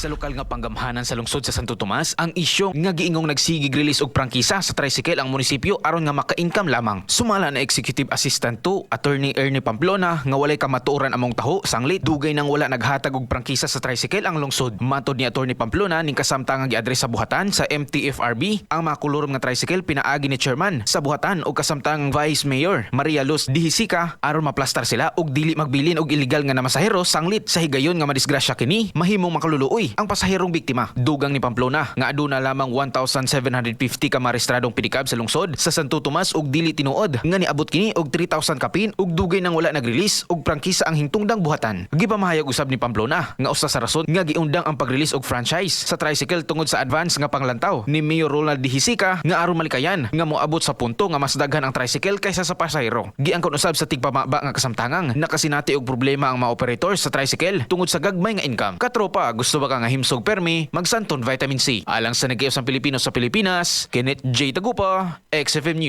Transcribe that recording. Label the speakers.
Speaker 1: Sa lokal nga panggamhanan sa lungsod sa Santo Tomas ang isyu nga giingong nagsigig release og prangkisa sa tricycle ang munisipyo aron nga maka-income lamang. Sumala na Executive Assistant 2, Attorney Ernie Pamplona, nga walay kamatuoran among taho sanglit dugay nang wala naghatag og prangkisa sa tricycle ang lungsod. Matod ni Attorney Pamplona, ning kasamtangang giadres sa buhatan sa MTFRB ang mga kolorum nga tricycle pinaagi ni chairman sa buhatan og kasamtangang Vice Mayor Maria Luz Dihisica aron maplastar sila og dili magbilin og illegal nga namasahero sanglit sa higayon nga madisgrasya kini, mahimong makaluluoy ang pasaherong biktima. Dugang ni Pamplona nga aduna lamang 1,750 ka marestradong pedicab sa lungsod sa Santo Tomas ug dili tinuod nga niabot kini og 3,000 kapin ug dugay nang wala nag-release og prangkisa ang hingtungdang buhatan. Gipamahayag usab ni Pamplona nga usa sa rason nga giundang ang pag-release og franchise sa tricycle tungod sa advance nga panglantaw ni Mayor Ronald Dihisica nga aron malikayan nga moabot sa punto nga mas daghan ang tricycle kaysa sa pasahero. Giangkon usab sa tigpamaba nga kasamtangang nakasinati og problema ang mga operator sa tricycle tungod sa gagmay nga income. Katropa, gusto ba ka nga himsog permi, magsanton Vitamin C. Alang sa nag Pilipino sa Pilipinas, Kenneth J. Tagupa, XFM News.